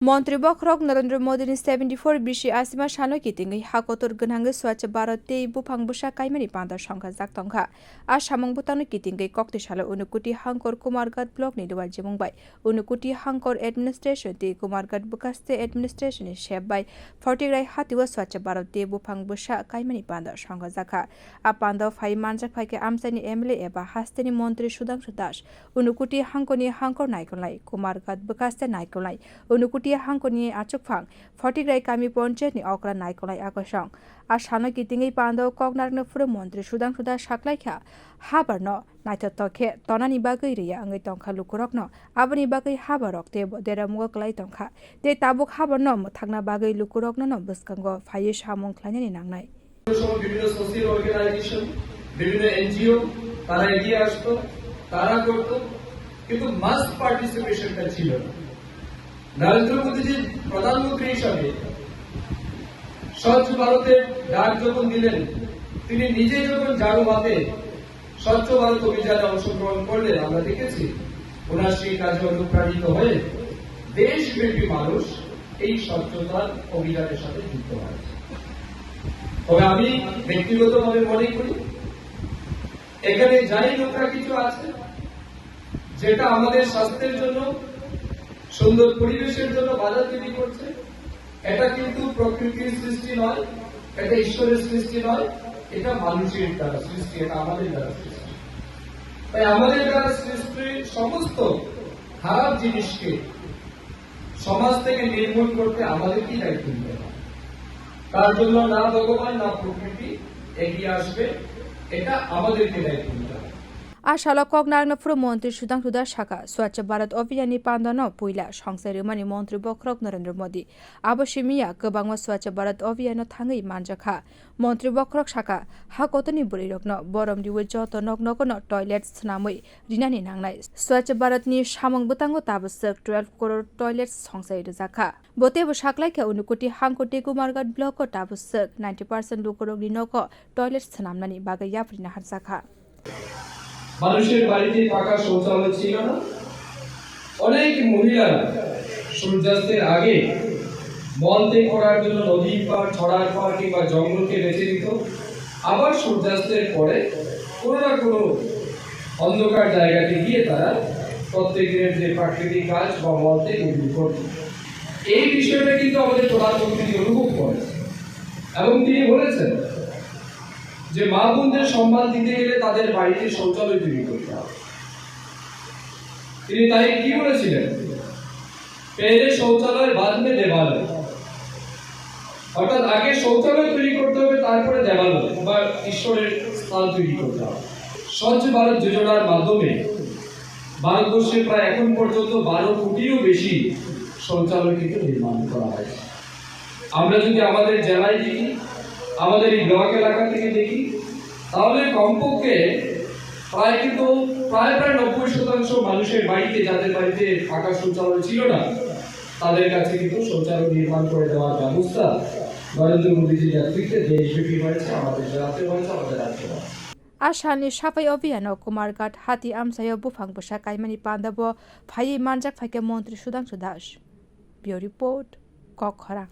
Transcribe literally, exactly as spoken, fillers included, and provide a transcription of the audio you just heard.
Montri bokhorok Narendra Modini seventy four bisi asima sano kitingwi ha kotor gwnangwi Swachh Bharat tei buphang bwsa kaimani panda songkhajak tongkha. A samung bwtangno kitingwi kokti salo Unukuti Hangkor Kumarghat blockni duarjimung bai Unukuti Hangkor administration tei Kumarghat Bwkhaste administration ni sep bai Photigrai hatio Swachh Bharat tei buphang bwsa kaimani panda songkhajakha. A panda phai manjak phaikhe amchaini M L A eba hasteni montri Sudhangshu Das, Unukuti Hangkorni Hangkor naikolnai Kumarghat Bwkhaste naikolnai Unukuti Hangkorni achukphang Photigrai kami ponchayatni okra naikolnai akosong. A sano kitingwi pandao kok narwkna phuru montri Sudhangshu Das saklaikha, habarno naithotok khe tonani bagwi riya wngwi tongkha lukurokno, aboni bagwi habarok tei bo deramugo kwlai tongkha, tei tabuk habarno mwthakna bagwi lukurokno no bwskango phaiwi samung khlainani nangnai. সময় বিভিন্ন social organisation, বিভিন্ন এনজিও, তারা এগিয়ে আসতো, তারা করতো, কিন্তু মাস পার্টিসিপেশনটা ছিল না। নরেন্দ্র মোদীজি প্রধানমন্ত্রী হিসাবে স্বচ্ছ ভারতের ডাক যখন দিলেন, তিনি নিজে যখন ঝাড়ু হাতে স্বচ্ছ ভারত অভিযানে অংশগ্রহণ করলেন, আমরা দেখেছি ওনার সেই কাজে অনুপ্রাণিত হয়ে দেশব্যাপী মানুষ এই স্বচ্ছতার অভিযানের সাথে যুক্ত হয়েছে। তবে আমি ব্যক্তিগতভাবে মনে করি, এখানে যাই নোংরা কিছু আছে, যেটা আমাদের স্বাস্থ্যের জন্য, সুন্দর পরিবেশের জন্য বাধা তৈরি করছে, এটা কিন্তু প্রকৃতির সৃষ্টি নয়, এটা ঈশ্বরের সৃষ্টি নয়, এটা মানুষের দ্বারা সৃষ্টি, এটা আমাদের দ্বারা সৃষ্টি। তাই আমাদের দ্বারা সৃষ্টি সমস্ত খারাপ জিনিসকে সমাজ থেকে নির্মূল করতে আমাদেরকেই দায়িত্ব নিতে হবে। তার জন্য না ভগবান, না প্রকৃতি এগিয়ে আসবে, এটা আমাদেরকে দায়িত্ব নিতে হবে। A salo kok narwkna phuru montri Sudhangshu Das sakha, Swachh Bharat Abhiyan ni panda no puila songchai rwmani montri bokhorok Narendra Modi. Abo simi ya kwbangma Swachh Bharat Abhiyan no thangwi manjakha. Montri bokhorok sakha, ha kotorni bwrwirokno borom riwi joto nok nogo no toilet swnamwi rinani nangnai. Swachh Bharat ni samung bwtango tabuk swk twelve crore toilet songchai rwjakha. Bo teibo saklaikha Unukuti Hangkor tei Kumarghat block o tabuk swk ninety percent lukurokni nogo toilet swnamnani bagwi yapri naharjakha. মানুষের বাড়িতে পাকা শৌচালয় ছিল না। অনেক মহিলারা সূর্যাস্তের আগে মলত্যাগ করার জন্য নদীর পাড়, ছড়ার পাড় কিংবা জঙ্গলকে বেছে নিত। আবার সূর্যাস্তের পরে কোনো না কোনো অন্ধকার জায়গাতে গিয়ে তারা প্রত্যেক দিনের যে প্রাকৃতিক কাজ বা মলত্যাগ এগুলি করত। এই বিষয়টা কিন্তু আমাদের প্রধানমন্ত্রী অনুভব করেন এবং তিনি বলেছেন যে মা বোনদের সম্মান দিতে গেলে তাদের বাড়িতে শৌচালয় তৈরি করতে হবে। তিনি তাই কি বলেছিলেন? "পেলে শৌচালয়, বাদ মে দেবালয়।" অর্থাৎ আগে শৌচালয় তৈরি করতে হবে, তারপরে দেবালয় বা ঈশ্বরের স্থান তৈরি করতে হবে। স্বচ্ছ ভারত যোজনার মাধ্যমে ভারতবর্ষে প্রায় এখন পর্যন্ত বারো কোটিরও বেশি শৌচালয় কিন্তু নির্মাণ করা হয়েছে। আমরা যদি আমাদের জেলায় দেখি, আমাদের এই ব্লক এলাকা থেকে দেখি, তাহলে কমপক্ষে প্রায় কিন্তু প্রায় প্রায় নব্বই শতাংশ মানুষের বাড়িতে, যাদের বাড়িতে পাকা শৌচালয় ছিল না, তাদের কাছে কিন্তু শৌচালয় নির্মাণ করে দেওয়ার ব্যবস্থা নরেন্দ্র মোদীজির নেতৃত্বে দেশব্যাপী হয়েছে, আমাদের জেলাতে হয়েছে, আমাদের রাজ্যে হয়েছে। A salni sapai o biyano Kumarghat hati amchaio buphang bwsa kaimani panda bo phaiwi manjak phaikha montri Sudhangshu Das. Bureau Report, Kok Khorang.